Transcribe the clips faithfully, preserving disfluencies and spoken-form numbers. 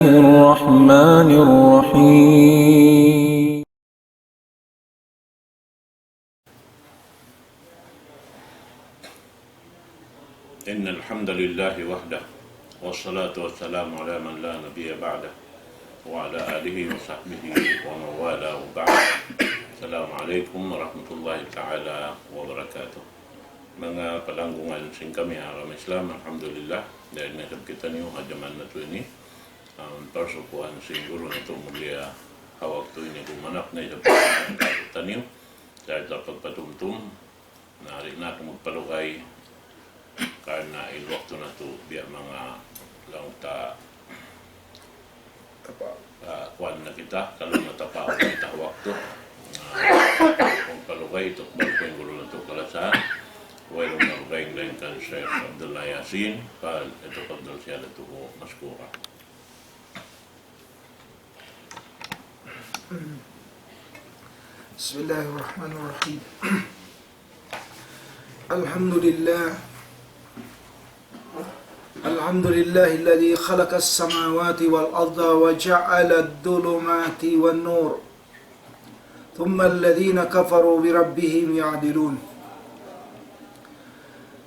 الرحمن الرحيم. إن الحمد لله وحده، والصلاة والسلام على من لا نبي بعده، وعلى آله وصحبه ومن والاه وبعد. السلام عليكم ورحمة الله تعالى وبركاته. Manga palanggungan sin kami ha agama Islam, alhamdulillah, dayn ha isab kitaniyu ha jaman natu' ini, awn parsukuan sin guru natu' mulia ha waktu ini gumanap na isab kitaniyu, dayn ha pagpatumtum, na di' na aku magpalugay, karna' in waktu natu' biya' manga laung ta, ah, kuwan na kita, kalu na tapaw kita waktu. Ah, kung palugay, tukbal ku in guru natu' kalasahan, wayruun na lugay in kan Sheikh Abdullah Yasin, fal yatafaddal siyadatuhu mashkura. بسم الله الرحمن الرحيم. الحمد لله. الحمد لله الذي خلق السماوات والأرض وجعل الظلمات والنور، ثم الذين كفروا بربهم يعدلون.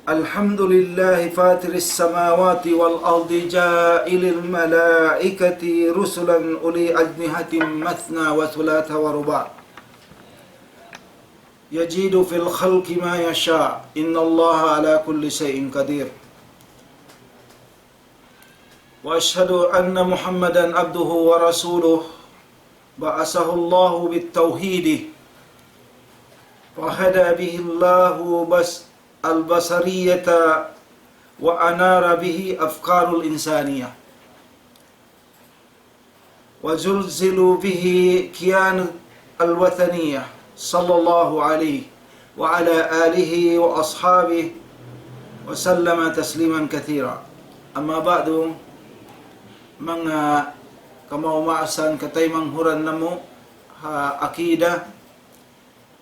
الحمد لله فاطر السماوات والأرض جاعل الملائكة رسلا أولي أجنحة مثنى وثلاث ورباع يزيد في الخلق ما يشاء إن الله على كل شيء قدير. وأشهد أن محمدا عبده ورسوله بعثه الله بالتوحيد فهدى به الله بس البشرية وأنار به أفكار الإنسانية وزلزل به كيان الوثنية صلى الله عليه وعلى آله وأصحابه وسلم تسليما كثيرا. أما بعد, manga kamaas-maasan kataymanghuran namu' ha akida,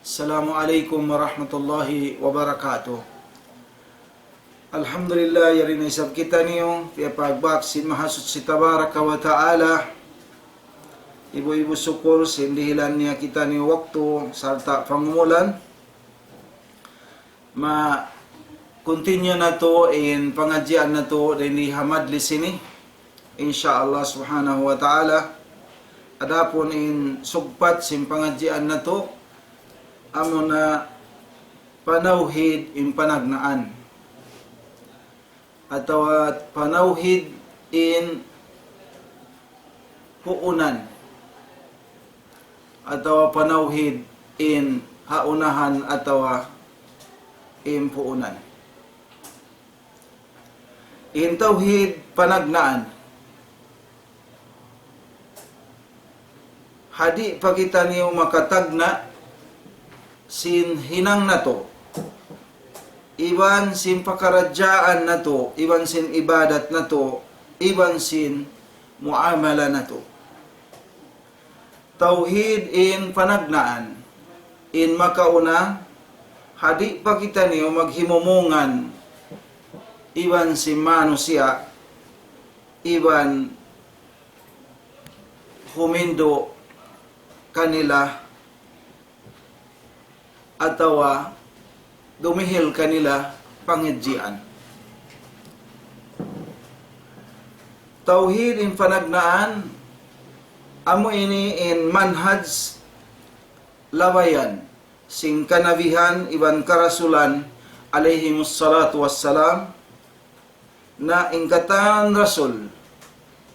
Assalamu alaykum warahmatullahi wabarakatuh. Alhamdulillah, yari na isab kitaniyu, piyapagbak sin Mahasuchi Tabaraka wa Ta'ala. Ibu-ibu sukul, sin dihilan niya kitaniyu waktu, sarta' pangumulan. Ma-continue natu' in pangadjian natu' dayn di ha majlis ini, insya Allah subhanahu wa ta'ala. Adapun in sugpat sin pangadjian natu', amuna panawhid in panagnaan, atawa panawhid in puunan, atawa panawhid in ha unahan atawa in puunan. In tawhid panagnaan. Ha di' pa kitaniyu makatagna' sin hinang natu', iban sin pakaradjaan natu', iban sin ibadat natu', iban sin muamala natu'. Tawhid in panagnaan, in makauna, ha di' pa kitaniyu maghimumungan iban sin manusiya', iban humindu' kanila atawa dumihil kanila pangadjian. Tawhid in panagnaan, amu ini in manhaj labayan sin kanabihan iban karasulan alayhimus salatu wassalam, na in katan rasul,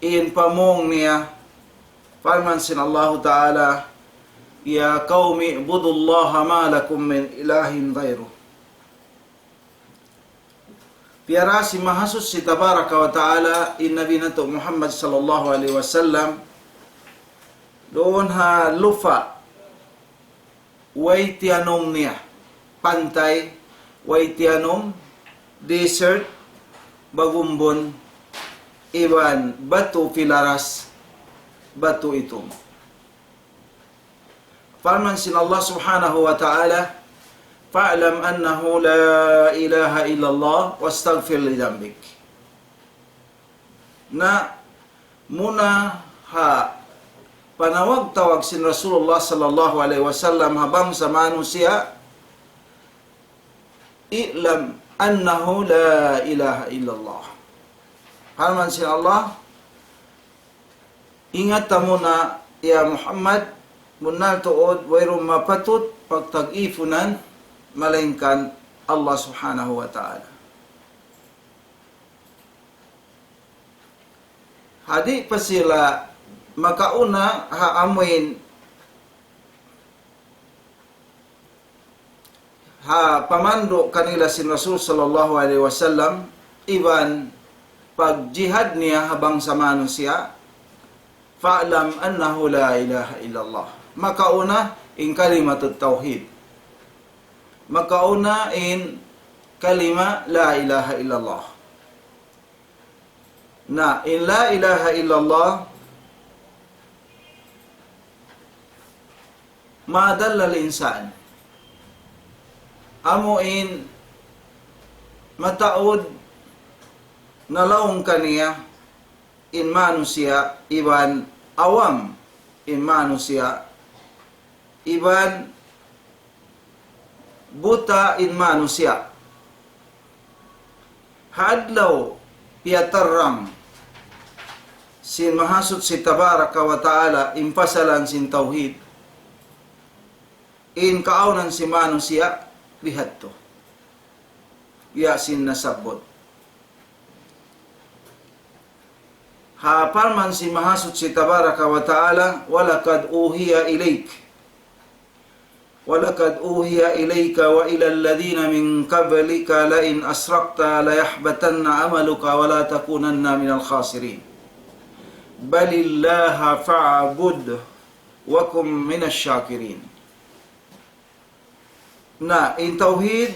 in pamung niya, parman sin Allahu Ta'ala, يا قوم اعبدوا الله ما لكم من إله غيره. Piyara sin Mahasuchi Tabaraka wa Ta'ala in Nabi natu' Muhammad sallallahu alayhi wasallam, duun ha lupa' way tiyanum niya, pantay way tiyanum, desert, bagumbun, iban batu pilaras, batu itum. Parman sin Allah subhanahu wa ta'ala, فاعلم أنه لا إله إلا الله واستغفر لذنبك. Na muna ha panawag-tawag sin Rasulullah sallallahu alayhi wasallam ha bangsa manusiya', اعلم أنه لا إله إلا الله. Parman sin Allah, ingata muna, ya Muhammad, bunnal tuud, wayruun mapatut pagtag-ipunan, malaingkan Allah Subhanahu wa Ta'ala. Ha di' pa sila makauna ha amuin ha pamandu' kanila sin Rasul sallallahu alayhi wasallam, iban pagjihad niya ha bangsa manusiya', فاعلم أنه لا إله إلا الله. Makauna in kalimatut tawhid. Makauna in kalima la ilaha illallah. Na, in la ilaha illallah, ما ضل الإنسان. Amu in mataud nalaung kaniya in manusiya' iban awam in manusiya' iban buta in manusiya'. Ha adlaw piyatarrang sin Mahasuchi Tabaraka wa Ta'ala in pasalan sin tawhid, in kaawnan sin manusiya' bihadtu. Biya' sin nasabbut. Ha parman sin Mahasuchi Tabaraka wa Ta'ala, ولقد أوحي إليك ولقد أوحي إليك وإلى الذين من قبلك لئن أشركت ليحبطن عملك ولتكونن من الخاسرين. بل الله فاعبد وكن من الشاكرين. Na, in tawhid,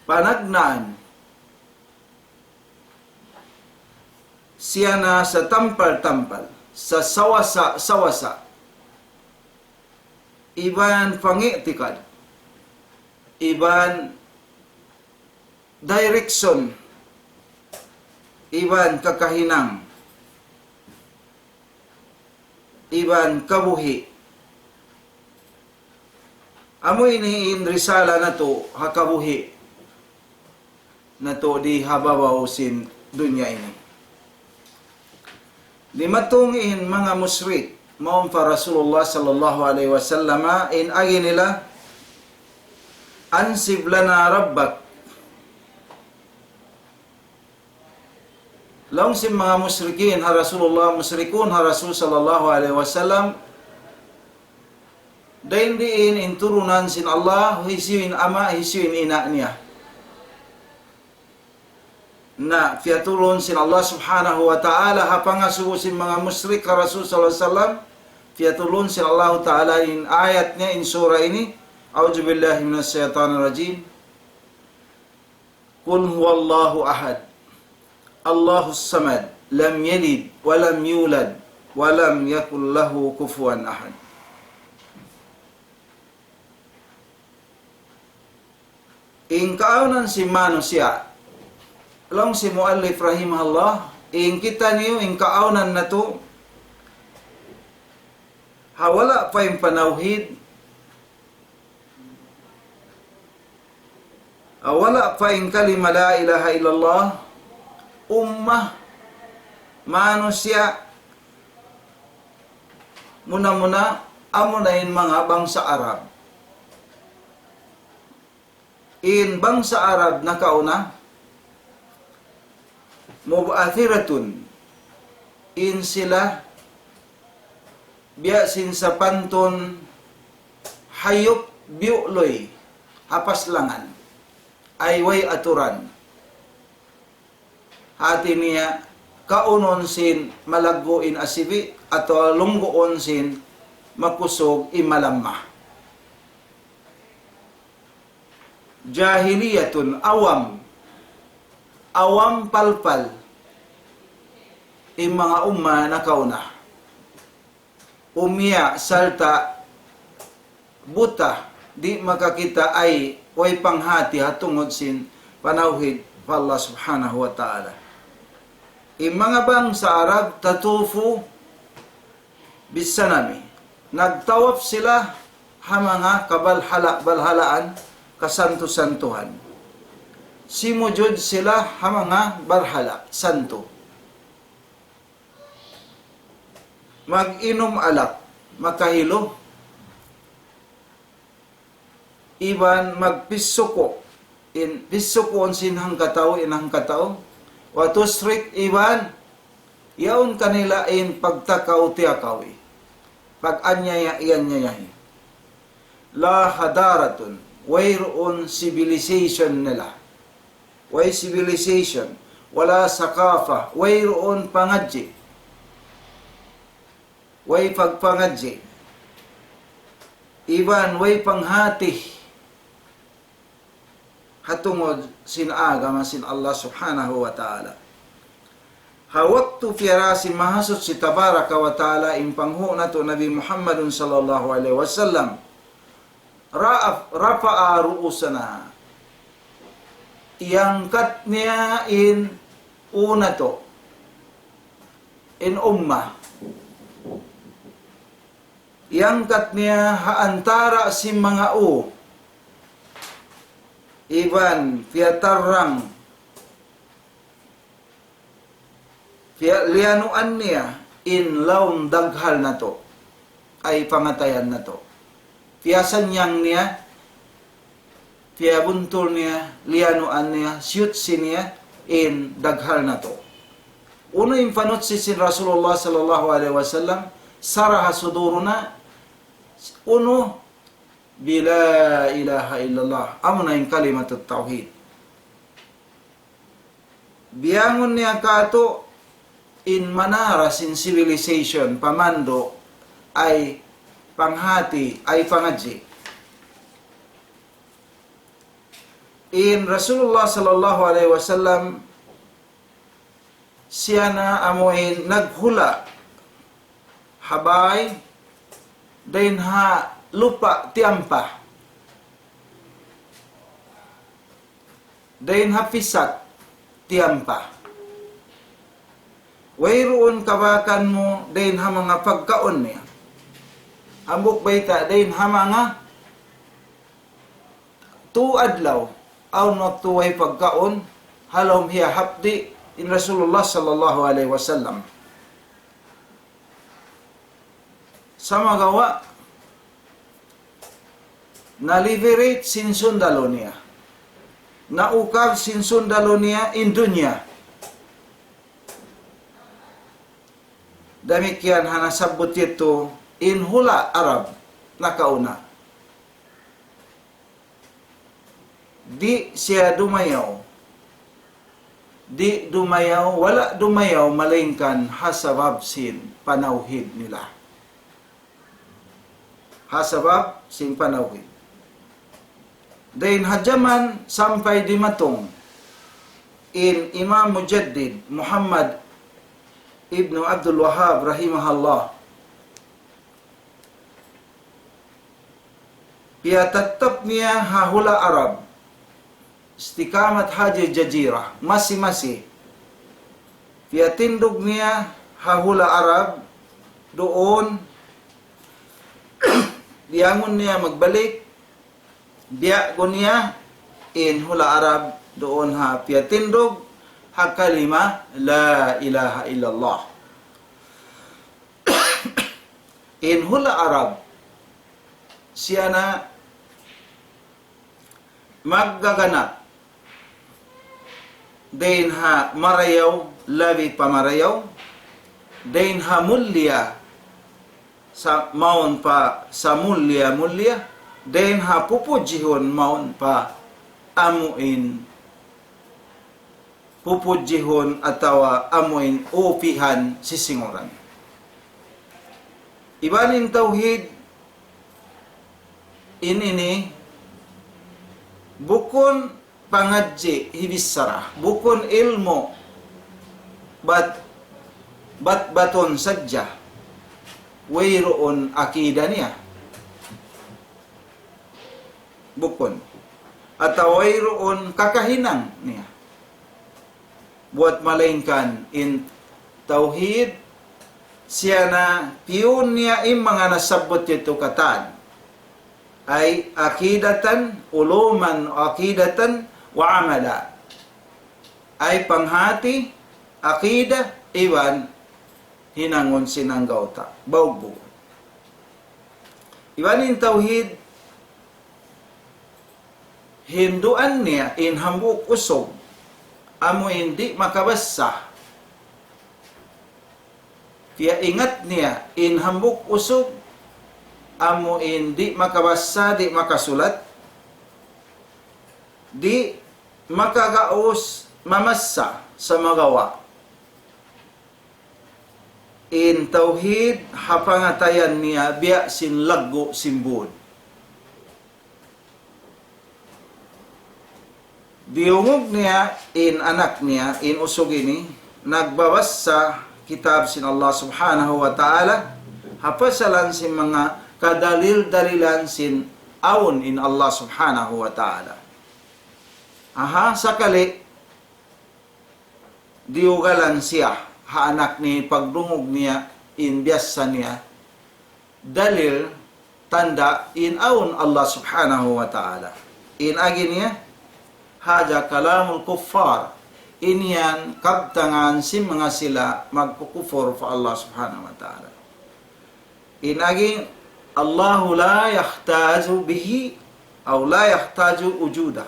panagnaan, siya na satampal-tampal, sasawasa-sawasa, iban pangi'tikad, iban direction, iban kakahinang, iban kabuhi'. Amu ini in risala natu' ha kabuhi' natu' di ha babaw sin dunya ini. Dimatung in manga mushrik mawn pa Rasulullah sallallahu alayhi wasallam, in agi nila, أنشد لنا ربك. Laung sin manga mushrikin ha Rasulullah, mushrikun ha Rasul sallallahu alayhi wasallam, dayn diin in turunan sin Allah, hisiyu in ama', hisiyu in ina' niya. Na, piyatulun sin Allah subhanahu wa ta'ala, ha pangasubu sin manga mushrik ha Rasul sallallahu alayhi wasallam, piyatulun sin Allah ta'ala in ayat niya, in surah ini, أعوذ بالله من الشيطان الرجيم. قل هو الله أحد، الله الصمد، لم يلد ولم يولد، ولم يكن له كفوا أحد. In kaawnan sin manusiya', laung sin muallif rahimahullah, in kitaniyu, in kaawnan natu', ha wala' pa in panawhid, ha wala' pa in kalima la ilaha illallah, ummah, manusiya', muna-muna, amuna in manga bangsa Arab. In bangsa Arab nakauna, مبعثرة, in sila biya' sin sapantun hayup biyu'luy ha paslangan, ay way aturan. Hati niya, kaunun sin malaggu' in asibi', atawa lungguun sin makusug in malamma. جاهلية, awam. Awam palpal in manga umma nakauna. Umiya' sarta' buta, di' makakita' ay way panghati ha tungud sin panawhid pa Allah Subhanahu wa Ta'ala. In manga bangsa Arab, تطوف بالصنم. Nagtawaf sila ha manga kabalhala-balhalaan, kasantu-santuhan. Simujud sila ha manga barhala, santu. Mag-inum alak, makahilu. Iban magpisuku. In pisukuun sin hangkatau, in hangkatau. وتشرك, iban yaun kanila in pagtakaw-tiyakawi. Pag-anyaya-, iyanyayahi. لا حضارة, wayruun civilization nila. Way civilization. ولا ثقافة, wayruun pangadji'. Way pagpangadji'. Iban way panghati ha tungud sin agama sin Allah Subhanahu wa Ta'ala. Ha waktu piyara sin Mahasuchi Tabaraka wa Ta'ala in panghu' natu' Nabi Muhammadun sallallahu alayhi wasallam, رفع، رفع رؤوسنا. Iyangkat niya in ū natu', in ummah. Iyangkat niya ha antara' sin manga ū. Iban piyatarrang, piya-, liyanuan niya in lawm daghal natu', ay pangatayan natu'. Piyasannyang niya, piyabuntul niya, liyanuan niya, siyutsi niya in daghal natu'. Unu in panutsi sin Rasulullah sallallahu alayhi wasallam, شرح صدورنا, unu, بلا إله إلا الله. Amuna in kalimatut tawhid. Biyangun niya kātu' in manara sin civilization, pamandu', ay panghati, ay pangadji'. In Rasulullah sallallahu alayhi wasallam, siya na amuin naghula' ha bāy, dayn ha lupa' tiyampa, dayn ha pisak tiyampa. Wayruun kabakan mu dayn ha manga pagkaun niya. Hambuuk bayta' dayn ha manga tū adlaw, awn waktu way pagkaun, ha lawm hiyahapdi' in Rasulullah sallallahu alayhi wasallam. Sumagawa', na-liberate sin sundalu niya. Naukab sin sundalu niya in dunya. Damikkiyan ha nasabbut yadtu in hula' Arab nakauna. Di' siya dumayaw. Di' dumayaw, wala' dumayaw, malaingkan ha sabab sin panawhid nila. Ha sabab sin panawhid. Dayn ha jaman sampay dimatung in Imam Mujaddid Muhammad ibnu Abdul Wahhab rahimahullah. Piyatattap niya ha hula' Arab. Istikamat hadhihi jazira. Masi-masi. Piyatindug niya ha hula' Arab duun. Biyangun niya magbalik. Biya'gu niya in hula' Arab duun ha piyatindug ha kalima la ilaha illallah. In hula' Arab, siya na maggaganap dayn ha marayaw, labi pa marayaw, dayn ha mulliya sa-, mawn pa sa mulliya-mulliya, dayn ha pupudjihun mawn pa amuin pupudjihun atawa amuin upihan sisinguran. Iban in tawhid in ini bukun pangadji' hibichara, bukun ilmu' bat-, bat-batun sadja, wayruun akida niya. Bukun. Atawa wayruun kakahinang niya. Buat malaingkan in tawhid, siya na piyun niya in manga nasabbut yadtu katan. Ay aqidatan, uluman aqidatan wa amala. Ay panghati, aqida, iban hinangun sin anggawta'. Baugbug. Iban in tawhid, hinduan niya in hambuuk usug, amu in di' makabassa. Piyaingat niya in hambuuk usug, amu in di' makabassa, di' makasulat, di' makagaus mamassa sumagawa' in tawhid ha pangatayan niya biya' sin laggu' sin būd. Diyungug niya in anak niya, in usug ini, nagbabassa kitab sin Allah Subhanahu wa Ta'ala, ha pasalan sin manga kadalil-dalilan sin awn in Allah Subhanahu wa Ta'ala. Aha, sakali, diyugalan siya ha anak niya, pagdungug niya in biyassa niya dalil, tanda' in awn Allah Subhanahu wa Ta'ala. In agi niya, hadha kalamul kuffar. In yan kabtangan sin manga sila magkukupur pa Allah Subhanahu wa Ta'ala. In agi, الله لا يحتاج به أو لا يحتاج وجوده.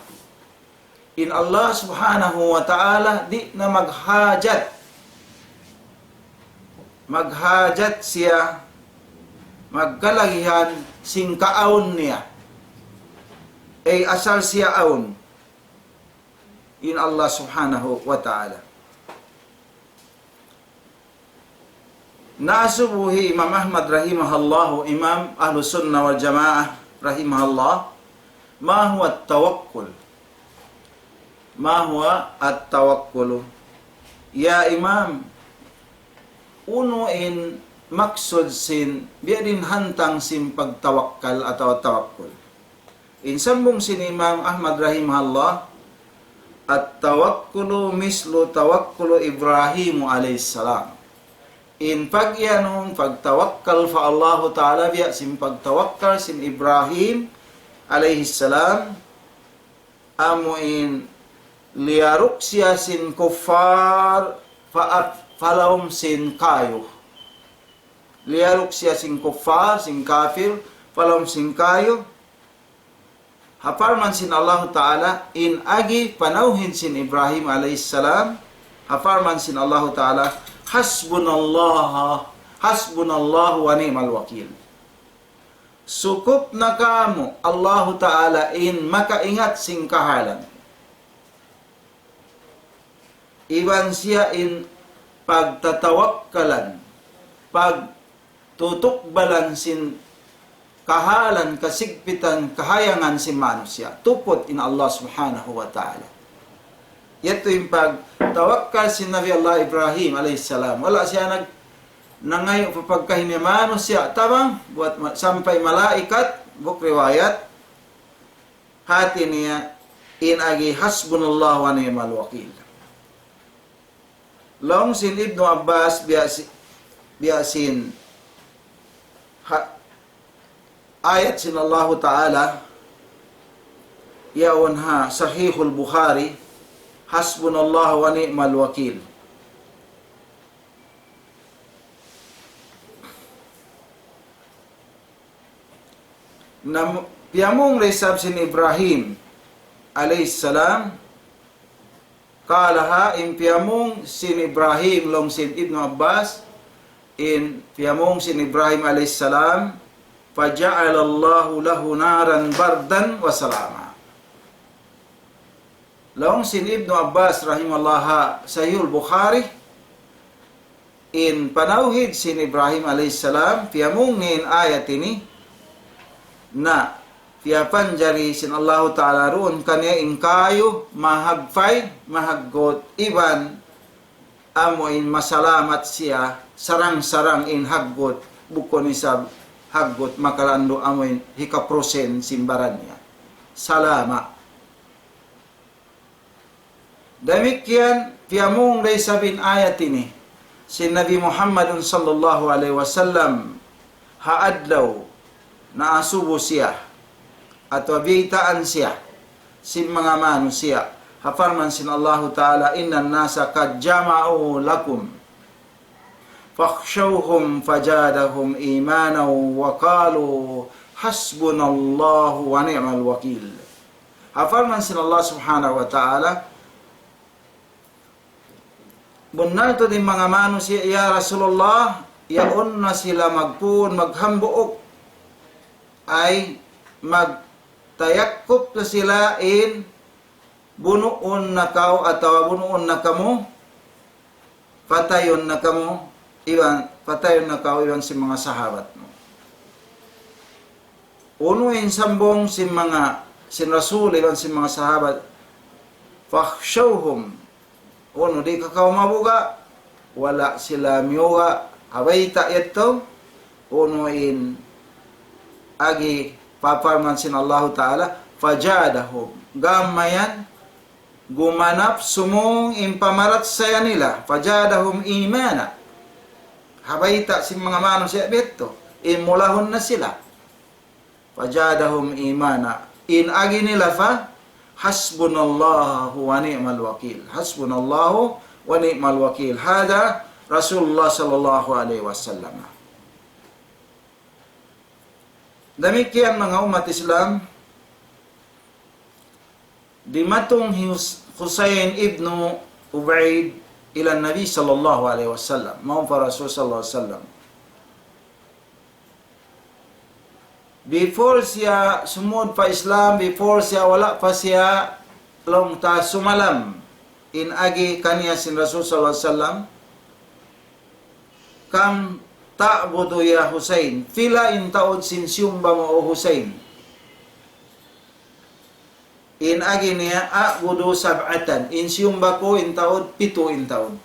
In Allah Subhanahu wa Ta'ala di' na maghajat. Maghajat siya, magkalagihan sin kaawn niya. Ay asal siya awn. In Allah Subhanahu wa Ta'ala. Naasubu hi Imam Ahmad rahimahullah, Imam Ahlus Sunnah wal Jamaah rahimahullah, ما هو التوكل؟ ما هو التوكل؟ Ya Imam, unu in maksud sin, biya' diin hantang sin pagtawakkal atawa tawakkul? In sambung sin Imam Ahmad rahimahullah, التوكل مثل توكل إبراهيم عليه السلام. In pagiyanun, pagtawakkal pa Allahu Ta'ala, biya' sin pagtawakkal sin Ibrahim alayhi salam, amu in liyaruk siya sin kuffar pa, pa lawm sin kayu. Liyaruk siya sin kuffar, sin kafir, pa lawm sin kayu. Ha parman sin Allahu Ta'ala, in agi panawhid sin Ibrahim alayhi salam, ha parman sin Allahu Ta'ala, حسبنا الله، حسبنا الله ونعم الوكيل. Sukup na kāmu' Allahu Ta'ala in makaingat sin kahalan. Iban siya in pagtatawakkalan, pagtutukbalan sin kahalan, kasigpitan, kahayangan sin manusiya'. Tuput in Allah Subhanahu wa Ta'ala. Yadtu in pagtawakkal sin Nabi Allah Ibrahim alayhi salam. Wala' siya nag-, nangayu' pa pagkahi niya manusiya' tabang, buat ma-, sampay malaikat, buk riwayat, hāti niya in agi حسبنا الله ونعم الوكيل. Laung sin Ibnu Abbas biya' si-, biya' sin ha-, ayat sin Allahu Ta'ala, yaun ha Sahihul Bukhari, حسبنا الله ونعم الوكيل. Nam-, piyamung da isab sin Ibrahim alayhi salam, قالها, in piyamung sin Ibrahim laung sin Ibnu Abbas, in piyamung sin Ibrahim alayhi salam, فجعل الله له نارا بردا وسلاما. Laung sin Ibnu Abbas rahimahullah ha Sahihul Bukhari, in panawhid sin Ibrahim alayhi salam, piyamung niya in ayat ini, na piyapanjari sin Allahu Ta'ala duun kaniya in kayu, mahagpay, mahaggut, iban amu in masalamat siya, sarang-sarang in haggut, bukun isab haggut, makalandu' amu in hikapurusen sin baran niya. Salama. Damikkiyan, piyamung da isab in ayat ini sin Nabi Muhammadun sallallahu alayhi wasallam ha adlaw naasubu siya atawa biyaytaan siya sin manga manusiya'. Ha parman sin Allahu Ta'ala, إن الناس قد جمعوا لكم فاخشوهم فزادهم إيمانا وقالوا حسبنا الله ونعم الوكيل. Ha parman sin Allah Subhanahu wa Ta'ala, bunnal tuud in manga manusiya', ya Rasulullah, yaun na sila magpun, maghambuuk, ay magtayakkup na sila in bunuun na kaw atawa bunuun na kamu, patayun na kamu, iban, patayun na kaw iban sin manga sahabat mu. Unu in sambung sin manga, sin Rasul iban sin manga sahabat, فاخشوهم. Unu, di' ka kaw mabuga', wala' sila miyuga', ha bayta' yadtu, unu in agi pa parman sin Allahu Ta'ala, فزادهم. Gam mayan, gumanap sumung in pamarachaya nila, فزادهم إيمانا. Ha bayta' sin manga manusiya' biya' yadtu, in mulahun na sila. فزادهم إيمانا. In agi nila pa, حسبنا الله ونعم الوكيل. حسبنا الله ونعم الوكيل. هذا رسول الله صلى الله عليه وسلم. Damikkiyan manga ummat Islam, dimatung hi Hus-, Husayn ibnu Ubayd ila Nabi sallallahu alayhi wasallam, mawn pa Rasul sallallahu alayhi wasallam. Before siya sumud pa Islam, before siya wala' pa siya laung ta sumalam in agi kaniya sin Rasul sallallahu alayhi wasallam, كم تعبد يا حسين؟ Pila in taud sin siyumba mu, O Husayn? In agi niya, أعبد سبعة. In siyumba ku in taud, pitu in taud.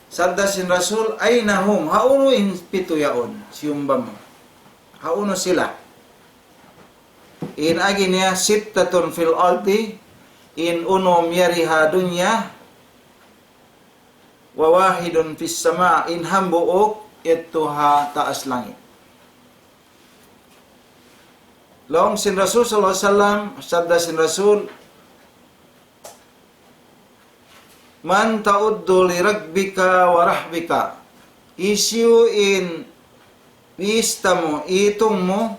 Sabda sin Rasul, أين هم؟ Hawnu in pitu yaun, siyumba mu? Hawnu sila? In agi niya, ستة في الأرض, in unum yari ha dunya, وواحد في السماء, in hambuuk yadtu ha taas langit. Laung sin Rasul sallallahu alayhi wasallam, sabda sin Rasul, من تعد لركبك ورهبك. Hisiyu in lista mu, itung mu,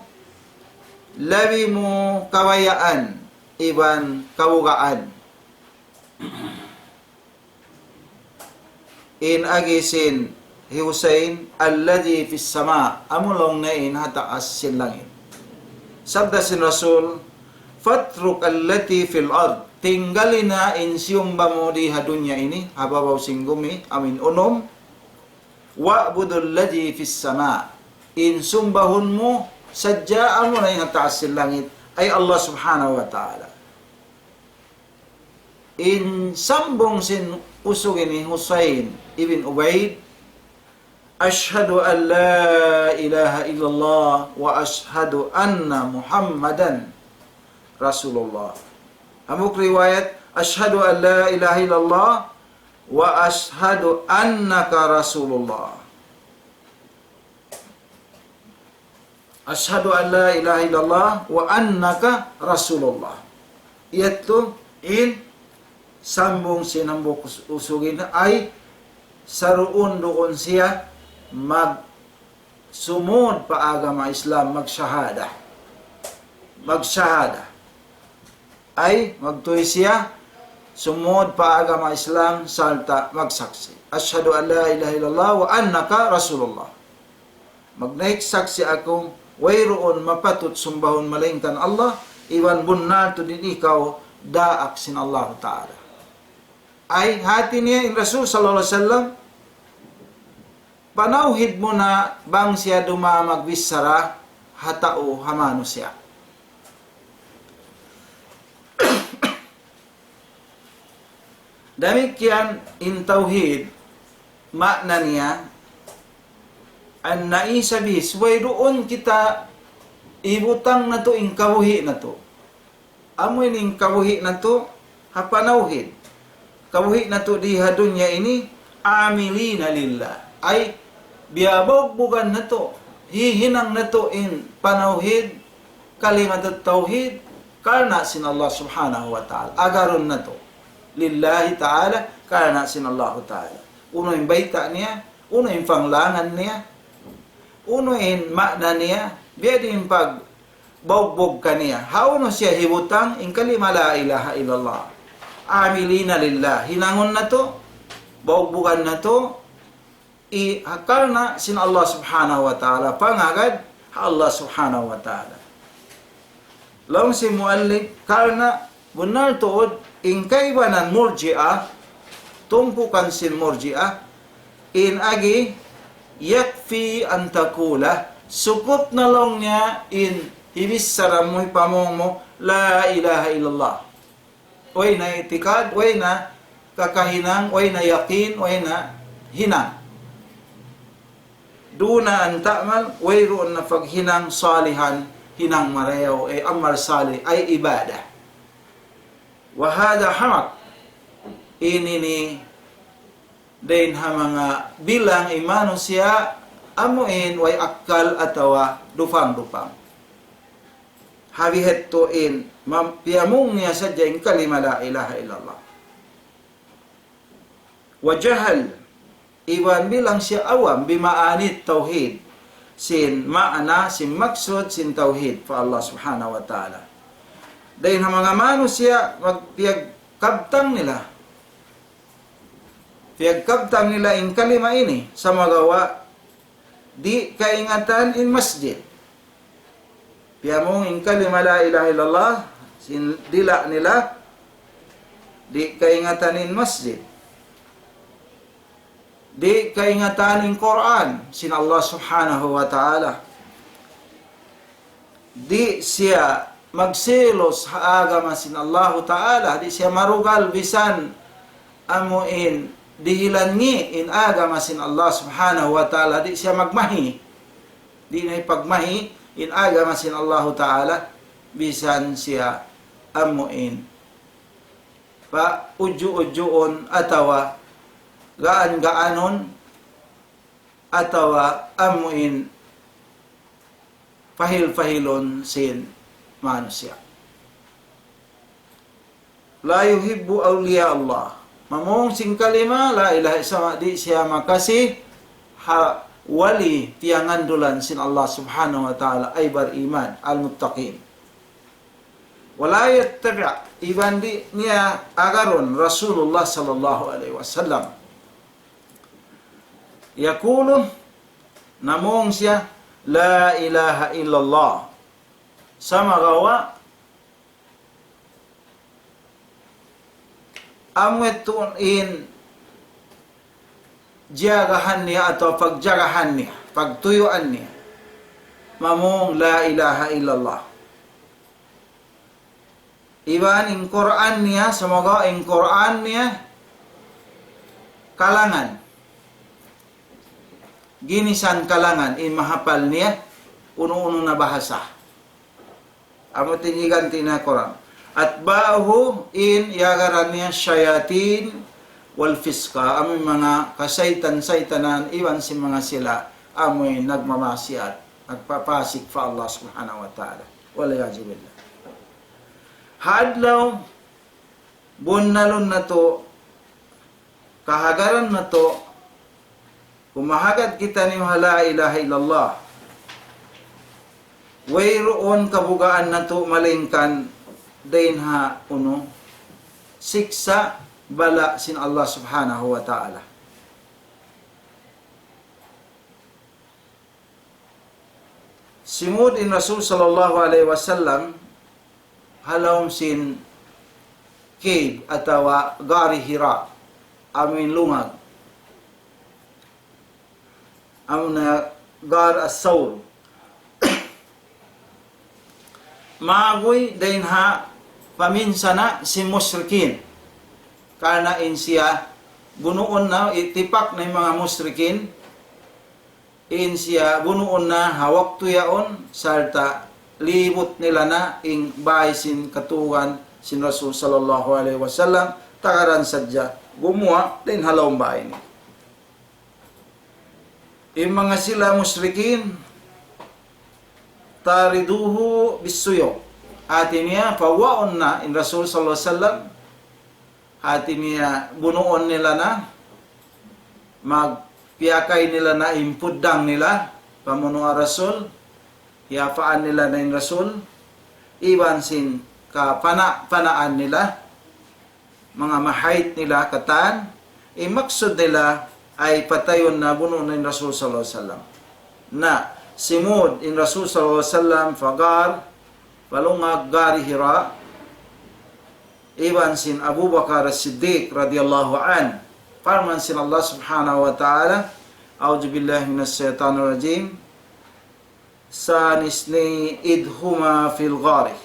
labi mu kabayaan iban kabugaan. In agi sin hi Husayn, الذي في السماء, amu laung niya in ha taas sin langit. Sabda sin Rasul, فاترك التي في الأرض, tinggali na in siyumba mu di ha dunya ini, ha babaw sin gumi, amu in unum, واعبد الذي في السماء, in sumbahun mu sadja amu na in ha taas sin langit, ay Allah Subhanahu wa Ta'ala. In sambung sin usug ini Husayn ibn Ubayd, أشهد أن لا إله إلا الله وأشهد أن محمدا رسول الله. Hambuuk riwayat, أشهد أن لا إله إلا الله وأشهد أنك رسول الله. أشهد أن لا إله إلا الله وأنك رسول الله. Yadtu in sambung sin hambuuk us-, usug ini ay saruun-duun siya magsumud pa agama Islam, magshahada. Magshahada. Ay, magtuy siya, sumud pa agama Islam, sarta' magsaksi'. أشهد أن لا إله إلا الله وأنك رسول الله. Magnaik saksi' aku, wayruun mapatut sumbahun malaingkan Allah, iban bunnal tuud in ikaw daak sin Allahu Ta'ala. Ay, hati niya in Rasul sallallahu alayhi wasallam, panawhid muna bang siya dumā magbichara ha tau, ha manusiya'. Damikkiyan in tawhid, maana niya, أن نعيش به, subay duun kita ibutang natu' in kabuhi' natu'. Amu ini in kabuhi' natu' ha panawhid. Kabuhi' natu' di ha dunya ini, عاملين لله. Ay, biyabaugbugan natu', hihinang natu' in panawhid, kalimat tawhid, karna' sin Allah Subhanahu wa Ta'ala. Agarun natu'. لله تعالى, karna' sin Allah Ta'ala. Unu in bayta' niya, unu in panglangan niya, unu in ma'na niya, biya' diin in pagbugbug kaniya. Hawnu siya hibutang in kalima la ilaha illallah. عاملين لله. Hinangun natu', bugbugan natu', i, ha karna' sin Allah Subhanahu wa Ta'ala, pangagad ha Allah Subhanahu wa Ta'ala. Laung sin muallif, karna' bunnal tuud, in kaibanan Murji'ah, tumpukan sin Murji'ah, in agi, يكفي أن تقول, sukup na laung niya in hibichara mu, hipamung mu, لا إله إلا الله. Way na itikad, way na kakahinang, way na yakin, way na hinang. دون أن تعمل, wayruun na paghinang صالحا, hinang marayaw, ay amal salih, ay ibadah. وهذا حق. Ini ini dayn ha manga bilang in manusiya' amu in way akkal atawa dupang-dupang. Hawi hatu in mam-, piyamung niya sadja in kalima la ilaha illallah. وجهل, iban bilang siya awam, بمعاني التوحيد, sin ma'na, sin maksud, sin tawhid pa Allah Subhanahu wa Ta'ala. Dayn ha manga manusiya', mag-, piyagkabtang nila. Piyagkabtang nila in kalima ini, sumagawa' di' kaingatan in masjid. Piyamung in kalima la ilaha illallah, sin dila' nila, di' kaingatan in masjid. Di' kaingatan in Qur'an, sin Allah Subhanahu wa Ta'ala. Di' siya magselos ha agama sin Allahu Ta'ala, di' siya marugal bisan amu in dihilan ngi' in agama sin Allah Subhanahu wa Ta'ala, di' siya magmahi. Di' na hipagmahi in agama sin Allahu Ta'ala, bisan siya amu in pa udju-udjuun atawa gaan-gaanun atawa amu in pahil-pahilun sin manusiya'. لا يحب أولياء الله. Mamung sin kalima la ilaha illallah, di' siya makasi ha wali tiyangandulan sin Allah Subhanahu wa Ta'ala, ay bariman, al-muttaqin. ولا يتبع, iban di' niya agarun Rasulullah sallallahu alayhi wasallam. يقول, namung siya, لا إله إلا الله. Sumagawa', amu yadtu in jiyagahan niya atawa pagjagahan niya, pagtuyuan niya. Mamung la ilaha illallah. Iban in Qur'an niya, sumagawa' in Qur'an niya kalangan. Ginisan kalangan, in mahapal niya, unu-unu na bahasa. Amu in higanti niya Qur'an. أتباعه, in iyagaran niya الشياطين والفسق, amu in manga kasaytan-saytanan, iban sin manga sila, amu in nagmamaksiat, nagpapasik pa Allah Subhanahu wa Ta'ala. والعياذ بالله. Ha adlaw, bunnalun natu', kahagaran natu', kumahagad kitaniyu ha la ilaha illallah. Wayruun kabugaan natu' malaingkan dayn ha unu, siksa', bala' sin Allah Subhanahu wa Ta'ala. Simud in Rasul sallallahu alayhi wasallam ha lawm sin cave atawa Gari Hira, amu in lungag. Amu na Gar As-Sawr. Maguy dayn ha paminsana' sin mushrikin. Karna' in siya bunuun na, itipak na in manga mushrikin, in siya bunuun na ha waktu yaun, sarta' libut nila na in bāy sin katugan sin Rasul sallallahu alayhi wasallam, tagaran sadja gumuwa' dayn ha lawm bāy niya. In manga sila mushrikin, tariduhu bisuyuf. Hāti niya, pawaun na in Rasul sallallahu alayhi wasallam, hāti niya, bunuun nila na, magpiyakay nila na in puddang nila, pamunu' Rasul, hiyapaan nila na in Rasul, iban sin kapana-panaan nila, manga mahayt nila katan, in maksud nila ay patayun na, bunuun na in Rasul sallallahu alayhi wasallam. Na, simud in Rasul sallallahu alayhi wasallam pa gar, pa lungag Gari Hira, iban sin Abu Bakar As-Siddiq radiyallahu anhu. Parman sin Allah subhanahu wa ta'ala, أعوذ بالله من الشيطان الرجيم. ثاني اثنين إذ هما في الغار.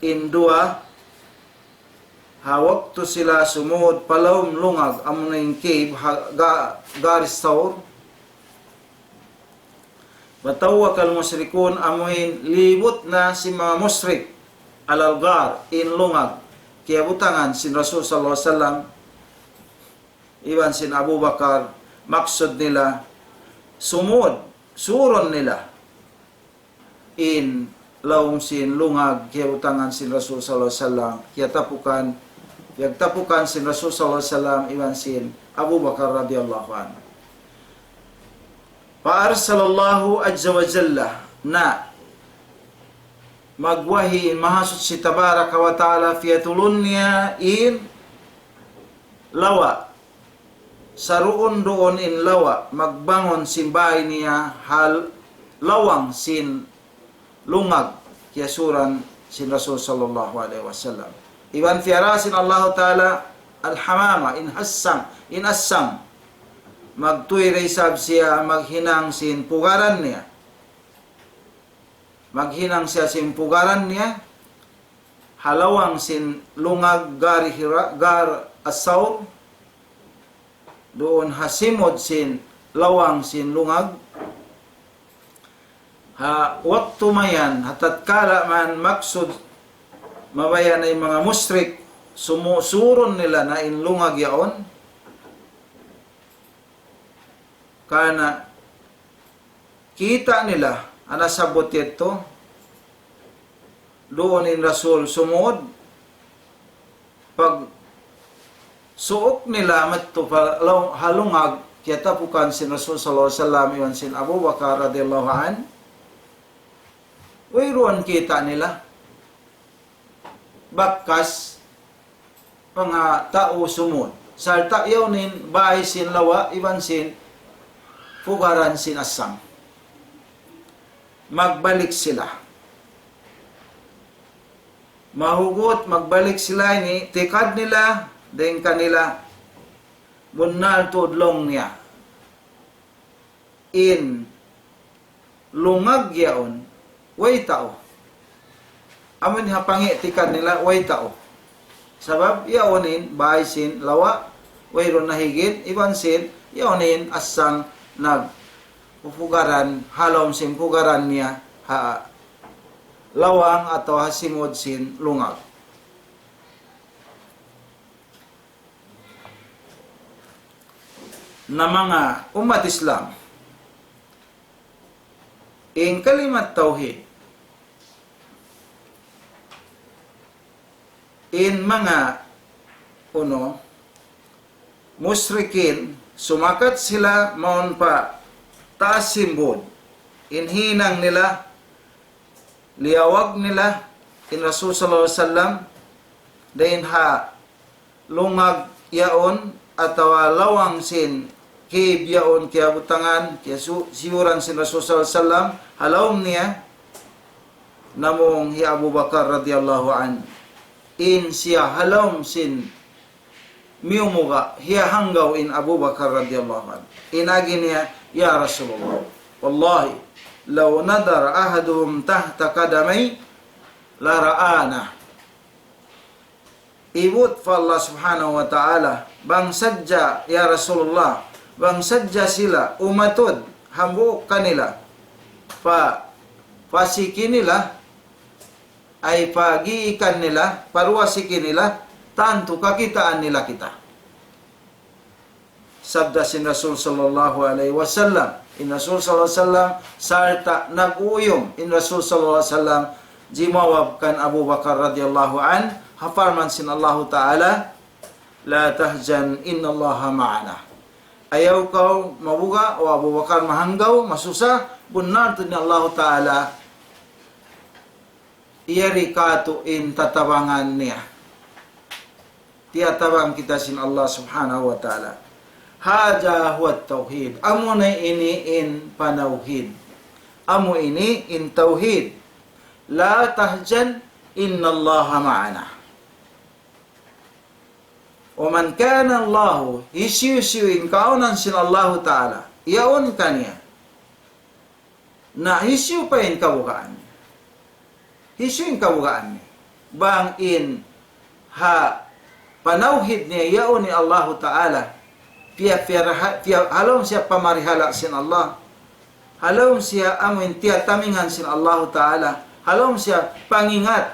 In duwa, ha waktu sila sumud pa lawm lungag, amuna in cave, ha ga-, Gari Thawr. وتوكل المشركون, amuin libut na sin manga mushrik, على الغار, in lungag, kiyabutangan sin Rasul sallallahu alayhi wasallam, iban sin Abu Bakar, maksud nila, sumud, surun nila in lawm sin lungag, kiyabutangan sin Rasul sallallahu alayhi wasallam, kiyatapukan, kiyatapukan sin Rasul sallallahu alayhi wasallam, iban sin Abu Bakar radiyallahu anhu. فأرسل الله عز وجل, na magwahi in Mahasuchi Tabaraka wa Ta'ala, piyatulun niya in lawa. Saruun-duun in lawa, magbangun sin bāy niya ha lawang sin lungag, kiyasuran sin Rasul sallallahu alayhi wasallam. Iban piyara sin Allahu Ta'ala al-hamama, in assang, in assang. Magtuy da isab siya maghinang sin pugaran niya. Maghinang siya sin pugaran niya, ha lawang sin lungag Gari Hira, Gar As-Sawr, duun ha simud sin lawang sin lungag. Ha waktu mayan, ha tatkala man maksud mabaya' na in manga mushrik, sumu-, surun nila na in lungag yaun. Karna' kita' nila, ana sabut yadtu, duun in Rasul sumud, pagsuuk nila madtu pa law-, ha lungag, kiyatapukan sin Rasul sallallahu alayhi wasallam iban sin Abu Bakar radiyallahu anhu, wayruun kita' nila. Bakas manga tau sumud. Sarta' yaun in bāy sin lawa iban sin pugaran sin assang. Magbalik sila. Mahugut, magbalik sila ini, tikad nila, dayn kanila, bunnal tuud laung niya. In lungag yaun, way tau. Amun ha pang'i'tikad nila, way tau. Sabab, yaun in, bāy sin, lawa, wayruun na higit, iban sin, yaun in, assang nag-, pupugaran, ha lawm sin pugaran niya, ha lawang atawa ha simud sin lungag. Na manga ummat Islam, in kalimat tawhid, in manga unu, mushrikin, sumakat sila mawn pa taas sin bud. In hinang nila, liyawag nila in Rasul sallallahu alayhi wasallam, dayn ha lungag yaun atawa lawang sin cave yaun kiyabutangan, kiyasu-, siyuran sin Rasul sallallahu alayhi wasallam, ha lawm niya, namung hi Abu Bakar radiyallahu anhu. In siya ha lawm sin miyumuga', hiyahanggaw in Abu Bakar radiyallahu anhu. In agi niya, "Ya Rasulullah, wallahi, law nadhara ahaduhum tahta qadamay, lara'ana." Ibut pa Allah Subhanahu wa Ta'ala, bang sadja, ya Rasulullah, bang sadja sila umatud hambuuk kanila pa pasiki nila, ay pagiikan nila, paruwasiki nila, tantu kakitaan nila kita. Sabda sin Rasul sallallahu alayhi wasallam. In Rasul sallallahu alayhi wasallam, sarta' nag-uyum. In Rasul sallallahu alayhi wasallam, jimawab kan Abu Bakar radiyallahu anhu, ha parman sin Allahu Ta'ala, لا تحزن إن الله معنا. Ayaw kaw mabuga', O Abu Bakar, mahanggaw, masusa, bunnal tuud in Allahu Ta'ala, yari katu' in tatabangan niya. Tiyatabang kita sin Allah Subhanahu wa Ta'ala. هذا هو التوحيد. Amu na ini in panawhid. Amu ini in tawhid. لا تحزن إن الله معنا. ومن كان الله, hisiyu-siyu in kaawnan sin Allahu Ta'ala, yaun kaniya. Na hisiyu pa in kabugaan niya? Hisiyu in kabugaan niya? Bang in ha panawhid niya yaun in Allahu Ta'ala, piya, piya, piya, ha lawm siya pamarihala sin Allah, ha lawm siya amuin tiyatamingan sin Allahu Ta'ala, ha lawm siya pangingat,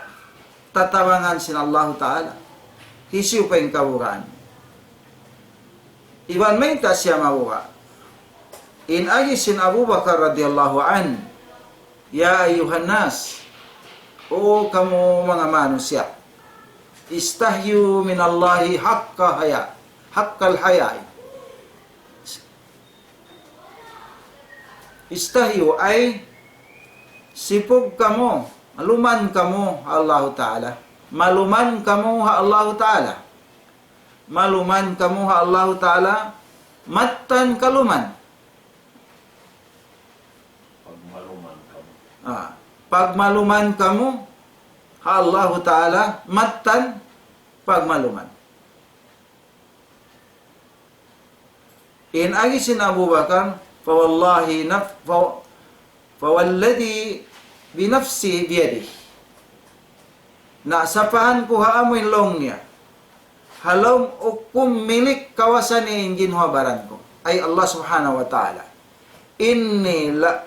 tatabangan sin Allahu Ta'ala. Hisiyu pa in kabugaan? Iban mayta' siya mabuga'? In agi sin Abu Bakar radiyallahu anhu, يا أيها الناس, O kamu manga manusiya', استحيوا من الله حق حياء، حق الحياء. استحيوا ay sipug kamu, maluman kamu ha Allahu Ta'ala. Maluman kamu ha Allahu Ta'ala. Maluman kamu ha Allahu Ta'ala, mattan kaluman. Pagmaluman kamu. Ah, pagmaluman kamu ha Allahu Ta'ala, mattan pagmaluman. In agi sin Abu Bakar, فوالله نف-، فو-، فوالذي بنفسي بيده. Na sapahan ku ha amu in laung niya, ha laung hukum milik kawasa niya in ginhawa-baran ku, ay Allah Subhanahu wa Ta'ala. إني ل-،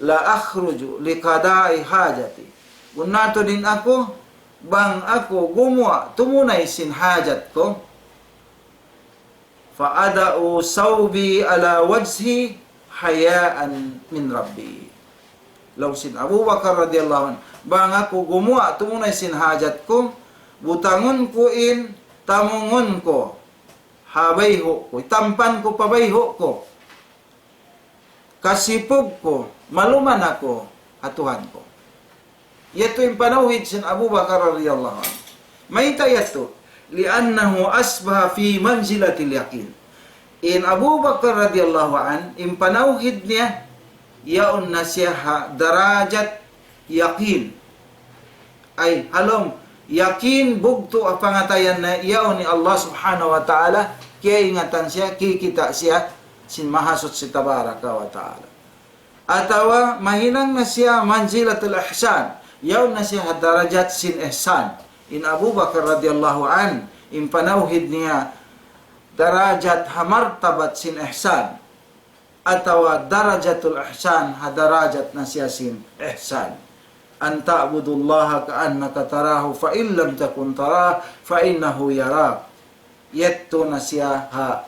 لأخرج لقضاء حاجتي. Bunnal tuud in aku, bang aku gumuwa' tumunay sin hajat ku. فأضع ثوبي على وجهي حياء من ربي. Laung sin Abu Bakar radiyallahu anhu, bang aku gumuwa' tumunay sin hajat ku, butangun ku in tamungun ku ha bayhu' ku, itampan ku pa bayhu' ku. Kasipug ku, maluman aku ha Tuhan ku. Yadtu in panawhid sin Abu Bakar radiyallahu anhu. Mayta' yadtu? لأنه أصبح في منزلة اليقين. In Abu Bakar radiyallahu anhu, in panawhid niya, yaun na siya ha darajat yakin. Ay, ha lawm, yakin bugtu' ha pangatayan niya, yaun in Allah Subhanahu wa Ta'ala, kiyaingatan siya, kikita' siya, sin Mahasuchi Tabaraka wa Ta'ala. Atawa mahinang na siya منزلة الإحسان, yaun na siya ha darajat sin ihsan. In Abu Bakar radiyallahu anhu, in panawhid niya darajat ha martabat sin ihsan. Atawa darajatul ihsan, ha darajat na siya sin ihsan. أن تعبد الله كأنك تراه فإن لم تكن تراه فإنه يراك. Yadtu na siya ha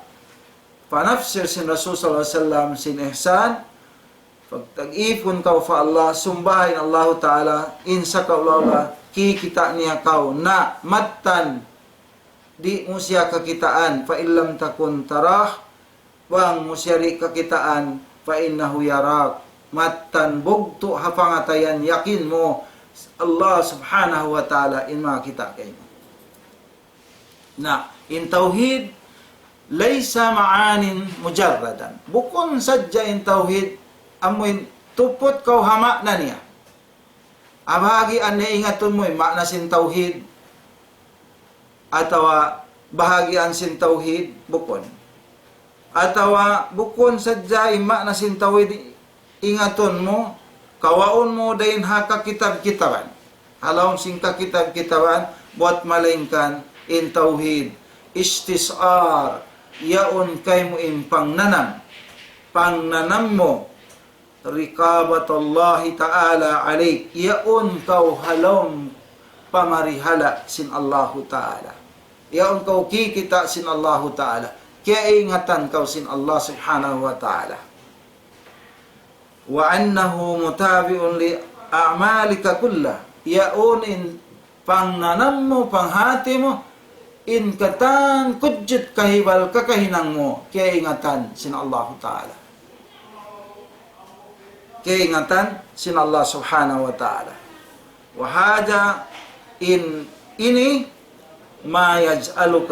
panafsir sin Rasul sallallahu alayhi wasallam sin ihsan, pagtag-ipun kaw pa Allah, sumbaha in Allahu Ta'ala, in sakaula-ula, kikita' niya kaw, na mattan, di' mu siya kakitaan, فإن لم تكن تراه, bang mu siya di' kakitaan, فإنه يراك, mattan bugtu' ha pangatayan yakin mu, Allah Subhanahu wa Ta'ala in makakita' kaymu. Na, in tawhid, ليس معان مجردا. Bukun sadja in tawhid, amuin tuput kaw ha maana niya. Bahagian niya ingatun mu in maana sin tawhid, atawa bahagian sin tawhid, bukun. Atawa bukun sadja in maana sin tawhid ingatun mu, kawaun mu dayn ha kakitab-kitaban. Ha lawm sin kakitab-kitaban, buwat malaingkan in tawhid. استشعار, yaun kaymu in pangnanam. Pangnanam mu. رقابة الله تعالى عليك. Yaun kaw ha lawm pamarihala sin Allahu Ta'ala. Yaun kaw kikita' sin Allahu Ta'ala. Kiyaingatan kaw sin Allah Subhanahu wa Ta'ala. وأنه متابع لأعمالك كلها. Yaun in pangnanam mu, panghati mu, in katan kudjut kahibal kakahinang mu, kiyaingatan sin Allahu Ta'ala. Kiyaingatan sin Allah Subhanahu wa Ta'ala. وهذا in ini ما يجعلك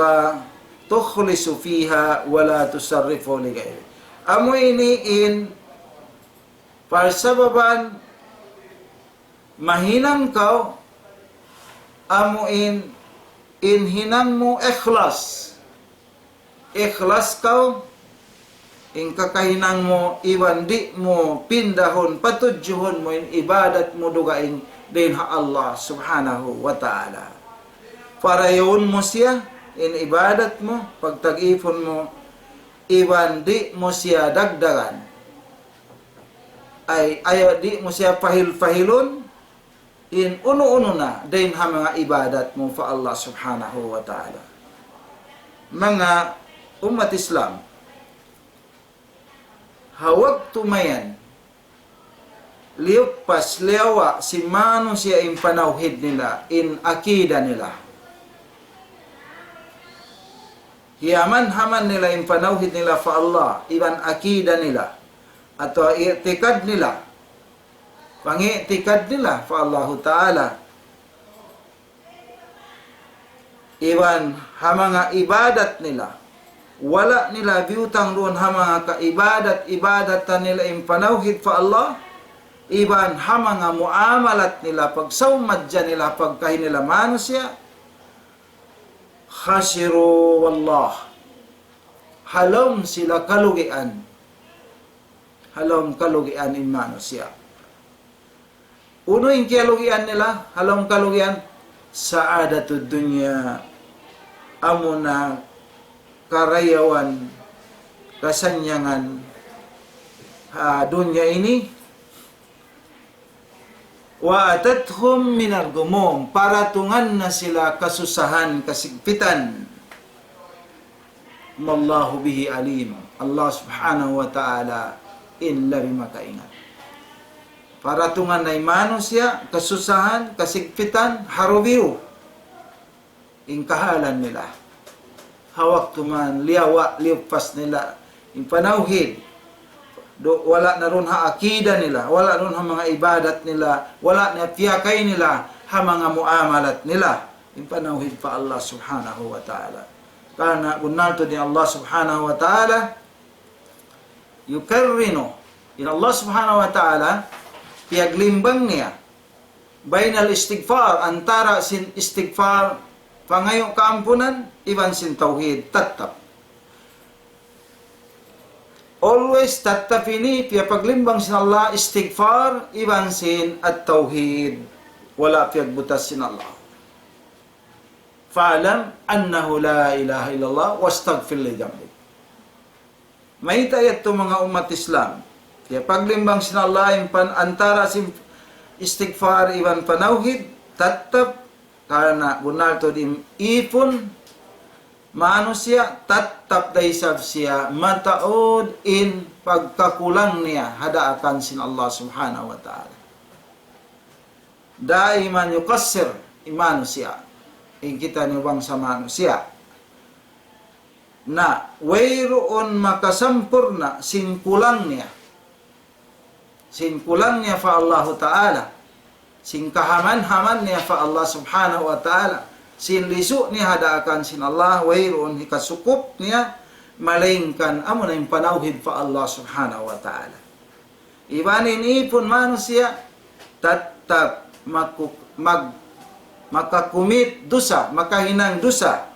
تخلص فيها ولا تصرف لغيره. Amu ini in parsababan mahinang kaw, amu in, in hinang mu ikhlas. Ikhlas kaw, in kakahinang mu, iban di' mu pindahun, patudjuhun mu in ibadat mu dugaing dayn ha Allah Subhanahu wa Ta'ala. Parayawun mu siya, in ibadat mu, pagtag-ipun mu, iban di' mu siya dagdagan. Ay, ay, di' mu siya pahil-pahilun, in unu-unu na dayn ha manga ibadat mu pa Allah Subhanahu wa Ta'ala. Manga ummat Islam, ha waktu mayan, liyuppas, liyawa' sin manusiya' in panawhid nila, in akida nila. Hiyaman-haman nila in panawhid nila pa Allah, iban akida nila, atawa i'tikad nila, pangi'tikad nila pa Allahu Ta'ala, iban ha manga ibadat nila, wala' nila biyutang duun ha manga kaibadat-ibadatan nila in panawhid pa Allah, iban ha manga muamalat nila, pagsawmadja nila, pagkahi nila manusiya', خسروا والله. Ha lawm sila kalugian. Ha lawm kalugian in manusiya'. Unu in kiyalugian nila, ha lawm kalugian, سعادة الدنيا. Amuna karayawan, kasannyangan ha dunya ini, وأتتهم من الغموم, paratungan na sila kasusahan, kasigpitan. ما الله به عليم. Allah Subhanahu wa Ta'ala in labi makaingat. Paratungan na in manusiya', kasusahan, kasigpitan, ha rubiyu in kahalan nila. Ha waktu man liyawa', liyuppas nila in panawhid. Du-, wala' na duun ha akida nila, wala' duun ha manga ibadat nila, wala' na piyakay nila ha manga muamalat nila. In panawhid pa Allah Subhanahu wa Ta'ala. Karna' bunnal tuud in Allah Subhanahu wa Ta'ala, يقرن, in Allah Subhanahu wa Ta'ala, piyaglimbang niya, بين الاستغفار, antara sin istighfar, pangayu' kaampunan, iban sin tawhid, tattap. Always tattap ini, piyapaglimbang sin Allah, istighfar, iban sin at-tawhid. Wala' piyagbutas sin Allah. فاعلم أنه لا إله إلا الله واستغفر لذنبك. Mayta' yadtu manga ummat Islam? Piyapaglimbang sin Allah in pan-, antara sin istighfar iban panawhid, tattap, karna' bunnal tuud in ipun manusiya', tattap da isab siya mataud in pagkakulang niya ha daakan sin Allah Subhanahu wa Ta'ala. دائما يقصر in manusiya', in kitaniyu bangsa manusiya'. Na, wayruun makasampurna' sin kulang niya. Sin kulang niya pa Allahu Ta'ala. Sin kahaman-haman niya pa Allah Subhanahu wa Ta'ala. Sin lisu' niya ha daakan sin Allah, wayruun hikasukup niya, malaingkan amuna in panawhid pa Allah Subhanahu wa Ta'ala. Iban in ipun manusiya', tattap maku-, mag-, makakumit dusa, makahinang dusa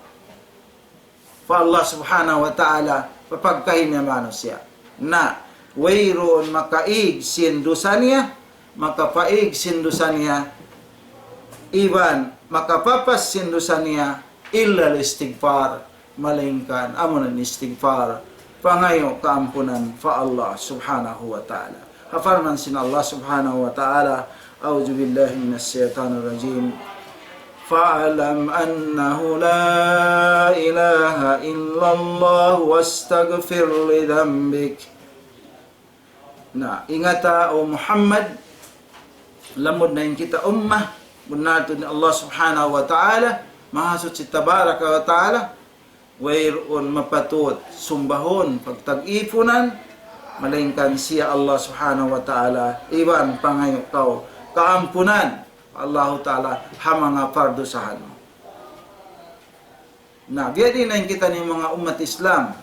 pa Allah Subhanahu wa Ta'ala, pa pagkahi niya manusiya'. Na, wayruun makaig sin dusa niya, makapaig sin dusa niya, iban makapapas sin dusa niya, إلا الاستغفار, malaingkan amuna in istighfar, pangayu' kaampunan pa Allah Subhanahu wa Ta'ala. Ha parman sin Allah Subhanahu wa Ta'ala, أعوذ بالله من الشيطان الرجيم. فاعلم أنه لا إله إلا الله واستغفر لذنبك. Na, ingata, O Muhammad, lamud na in kita ummah, bunnal tuud in Allah Subhanahu wa Ta'ala, Mahasuchi Tabaraka wa Ta'ala, wayruun mapatut sumbahun, pagtag-ipunan, malaingkan siya Allah Subhanahu wa Ta'ala, iban pangayu' kaw kaampunan pa Allahu Ta'ala ha manga pardusahan mu. Na, biya' diin na in kitaniyu manga ummat Islam.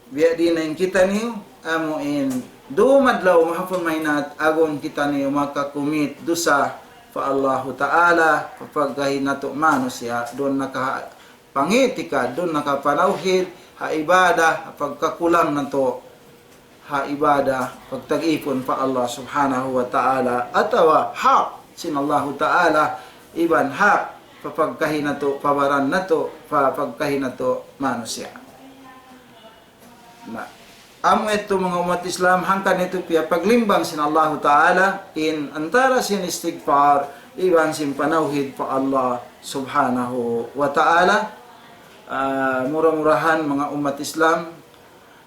Biya' diin na in kitaniyu, amu in dum adlaw mahapun mahinang agun kitaniyu makakumit dusa pa Allahu Ta'ala, pa pagkahi natu' manusiya', duun naka pangitikad, duun naka panawhid, ha ibadah, ha pagkakulang natu' ha ibadah, pagtag-ipun pa Allah Subhanahu wa Ta'ala, atawa hak sin Allahu Ta'ala, iban hak pa pagkahi natu', pa baran natu', pa pagkahi natu' manusiya'. Na, amu yadtu manga ummat Islam, hangkan yadtu piyapaglimbang sin Allahu Ta'ala, in antara sin istighfar, iban sin panawhid pa Allah Subhanahu wa Ta'ala. Ah, mura-murahan manga ummat Islam,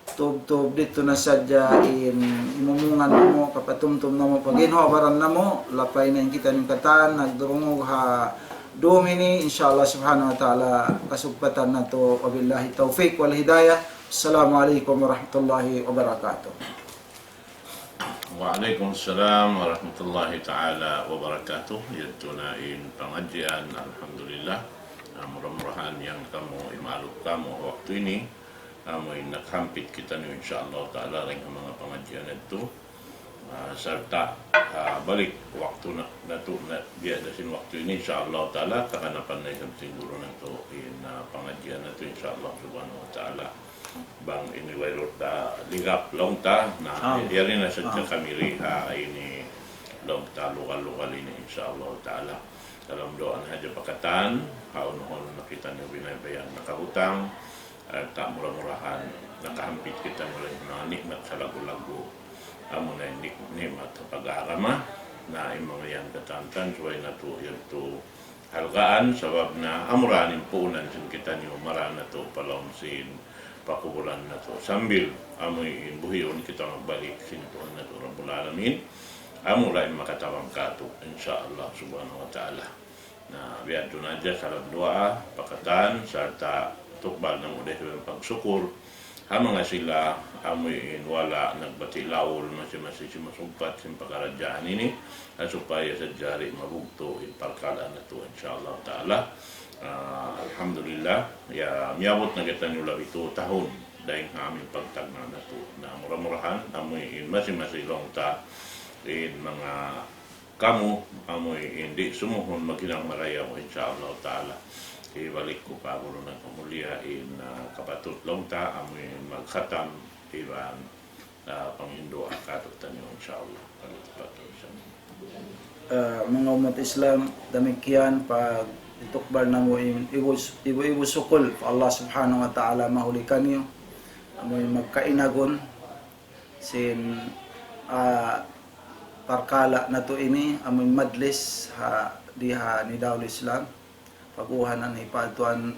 tubtub didtu na sadja in imumungan namu', kapatumtum namu', paginhawa-baran namu', lapay na in kitaniyu katan, nagdurungug ha dum ini, insya Allah Subhanahu wa Ta'ala, kasugpatan natu'. وبالله التوفيق والهداية. السلام عليكم ورحمة الله وبركاته. وعليكم السلام ورحمة الله تعالى وبركاته. Yadtu na in pangadjian, alhamdulillah. Ah, mura-murahan yan kamu, imalup kamu waktu ini. Amu in nakahampit kitaniyu, insya Allah Ta'ala, dayn ha manga pangadjian yadtu. Ah, sarta', ah, balik waktu na, natu', na, biya' da sin waktu ini, insya Allah Ta'ala, kaganapan na isab sin guru natu', in, ah, pangadjian natu', insya Allah Subhanahu wa Ta'ala. Bang ini wayruun da ligap laung ta, na, ah, yari na sadja, ah, kami ri, ha, ini laung ta lugal-lugal ini, insya Allah Ta'ala. Dalam duwaa na hadja pa katan, ha unu-unu na kitaniyu binaybay nakahutang, ah, ta mura-murahan, nakahampit kitaniyu dayn ha ni'mat salaggu'-laggu'. Amuna in ni-, ni'mat pag-agama, na in manga yan katantan, subay natu' yadtu halgaan, sabab na amura in puunan sin kitaniyu, mara natu' pa lawm sin pakubulan natu'. Sambil amu in buhiun kita magbalik sin Tuhan natu' Rabbul Alamin, amura in makatabang kātu', insya Allah Subhanahu wa Ta'ala. Na, biya' yadtu na hadja, salam duwaa pa katan, sarta' tukbal namu' da isab in pagsukur ha manga sila amu in wala' nagbati' laul, masi-masi simusugpat sin pakaradjaan ini, na supaya sadja di' mabugtu' in parkala' natu', insya Allah Ta'ala. Ah, alhamdulillah, ya, miyabut na kitaniyu labi tū tahun dayn ha amu in pagtagna' natu'. Na, mura-murahan, amu in masi-masi laung ta, in manga kamu, amu in di' sumuhun maghinang marayaw, insya Allah Ta'ala. Ibalik ku pa guru natu' mulia in, ah, kapatut laung ta, amu in magkhatam, iban, ah, panghindu' kātu'niyu, insya Allah. Kapatut, insya Allah. Ah, manga ummat Islam, damikkiyan pag-itukbal namu' in ibu, ibu-ibu sukul pa Allah Subhanahu wa Ta'ala mahuli kaniyu. Amu in magkainagun, sin, ah, parkala' natu' ini, amu in majlis ha, di ha Nidaul Islam. Pag-uhanan hipaadtuan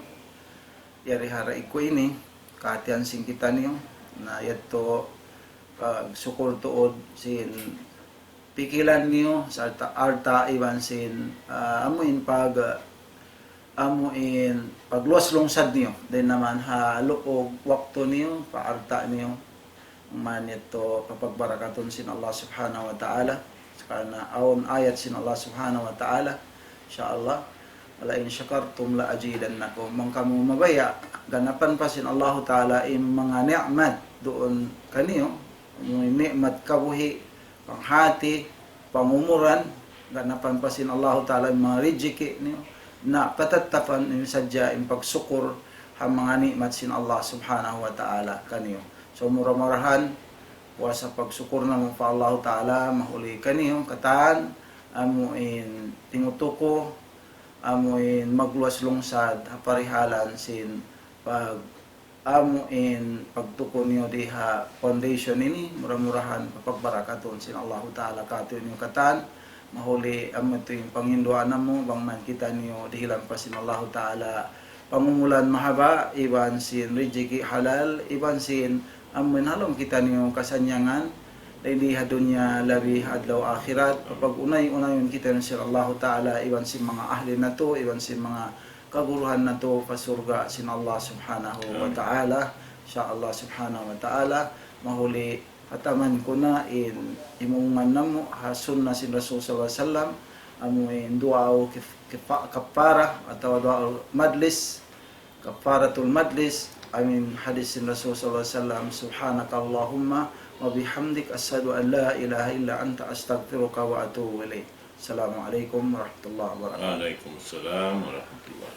yari ha raig ku ini, kahatihan sin kitaniyu, na yadtu pagsukul tuud sin pikilan niyu, sarta' alta' iban sin, ah, amu in pag-, amu in pagluwas lungsad niyu, dayn naman ha luug waktu niyu, pa alta' niyu, man yadtu papagbarakatun sin Allah Subhanahu wa Ta'ala. Karna' awn ayat sin Allah Subhanahu wa Ta'ala, insya Allah, ولئن شكرتم لأزيدنكم. Bang kamu mabaya', ganapan pa sin Allahu Ta'ala in manga ni'mat duun kaniyu, ni'mat kabuhi', panghati, pangumuran, ganapan pa sin Allahu Ta'ala in manga rijiki' niyu, na patattapan niyu sadja in pagsukur ha manga ni'mat sin Allah Subhanahu wa Ta'ala kaniyu. So, mura-murahan, puas pagsukur namu' pa Allahu Ta'ala, mahuli kaniyu, katan, amu in timutuku, amu in magluwas lungsad, ha parihalan sin pag- Amu in pagtukun niyu di ha foundation ini, mura-murahan papagbarakatun sin Allahu Ta'ala kātu'niyu katan. Mahuli amu tuud in panginduwaa namu', bang man kitaniyu dihilan pa sin Allahu Ta'ala pangumulan mahaba', iban sin rijiki halal, iban sin amu in ha lawm kitaniyu kasannyangan, di ha dunya labi adlaw akhirat, papag-unay-unayun kitaniyu sin Allahu Ta'ala, iban sin manga ahli natu', iban sin manga kaguruhan natu' pa surga' sin Allah Subhanahu wa Ta'ala. Insha Allah Subhanahu wa Ta'ala, mahuli hataman ku na in imungan namu' ha sunnah sin Rasul sallallahu alayhi wasallam, amu in duwaa kif-, kifa-, kaffara atawa duwaa majlis, kaffaratul majlis, amu in hadis sin Rasul sallallahu alayhi wasallam, سبحانك اللهم وبحمدك أشهد أن لا إله إلا أنت أستغفرك وأتوب إليك. السلام عليكم ورحمة الله وبركاته. وعليكم السلام ورحمة الله.